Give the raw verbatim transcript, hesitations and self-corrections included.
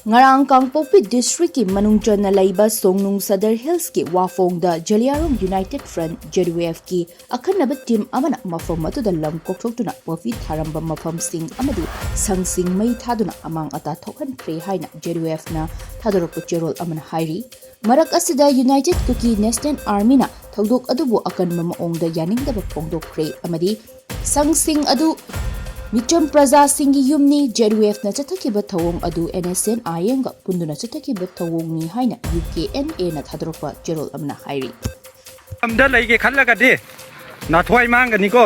ꯉꯔꯥꯡ ꯀꯥꯡꯄꯣꯛꯄꯤ ꯗꯤꯁꯇ꯭ꯔꯤꯛꯀꯤ ꯃꯅꯨꯡ ꯆꯟꯅ ꯂꯩꯕ ꯁꯣꯡꯅꯨꯡ ꯁꯗꯔ ꯍꯤꯜꯁꯀꯤ ꯋꯥꯐꯣꯡꯗ ꯖꯂꯤꯌꯥꯔꯣꯡ ꯌꯨꯅꯥꯏꯇꯦꯗ ꯐ꯭ꯔꯟꯠ, ꯖꯦꯗ ꯌꯨ ꯑꯦꯐꯀꯤ ꯑꯈꯟꯅꯕ ꯇꯤꯝ ꯑꯃꯅ ꯃꯐꯝ ꯑꯗꯨꯗ ꯂꯝ ꯀꯣꯛꯊꯣꯛꯇꯨꯅ ꯄꯣꯄꯤ ꯊꯥꯔꯝꯕ ꯃꯐꯝꯁꯤꯡ ꯑꯃꯗꯤ ꯁꯪꯁꯤꯡ ꯃꯩ ꯊꯥꯗꯨꯅ ꯑꯃꯥꯡ ꯑꯇꯥ ꯊꯣꯛꯍꯟꯈ꯭ꯔꯦ ꯍꯥꯏꯅ ꯖꯦꯗ ꯌꯨ ꯑꯦꯐꯅ ꯊꯥꯗꯣꯔꯛꯄ ꯆꯦꯔꯣꯜ ꯑꯃꯅ ꯍꯥꯏꯔꯤ꯫ ꯃꯔꯛ ꯑꯁꯤꯗ ꯌꯨꯅꯥꯏꯇꯦꯗ ꯀꯨꯀꯤ ꯅꯦꯁꯅꯦꯜ ꯑꯥꯔꯃꯤꯅ ꯊꯧꯗꯣꯛ ꯑꯗꯨꯕꯨ ꯑꯀꯟꯕ ꯃꯑꯣꯡꯗ ꯌꯥꯅꯤꯡꯗꯕ ꯐꯣꯡꯗꯣꯛꯈ꯭ꯔꯦ ꯑꯃꯗꯤ ꯁꯪꯁꯤꯡ ꯑꯗꯨ ꯃꯤꯆꯝ ꯄ꯭ꯔꯖꯥꯁꯤꯡꯒꯤ ꯌꯨꯝꯅꯤ, ꯖꯦꯗ ꯌꯨ ꯑꯦꯐꯅ ꯆꯠꯊꯈꯤꯕ ꯊꯧꯑꯣꯡ ꯑꯗꯨ ꯑꯦꯟ ꯑꯦꯁ ꯑꯦꯟ ꯑꯥꯏ ꯑꯦꯝꯒ ꯄꯨꯟꯗꯨꯅ ꯆꯠꯊꯈꯤꯕ ꯊꯧꯑꯣꯡꯅꯤ ꯍꯥꯏꯅ ꯌꯨ ꯀꯦ ꯑꯦꯟ ꯑꯦꯅ ꯊꯥꯗꯣꯔꯛꯄ ꯆꯦꯔꯣꯜ ꯑꯃꯅ ꯍꯥꯏꯔꯤ꯫ ꯂꯝꯗ ꯂꯩꯒꯦ ꯈꯜꯂꯒꯗꯤ ꯅꯥꯊ꯭ꯋꯥꯏ ꯃꯥꯡꯒꯅꯤꯀꯣ꯫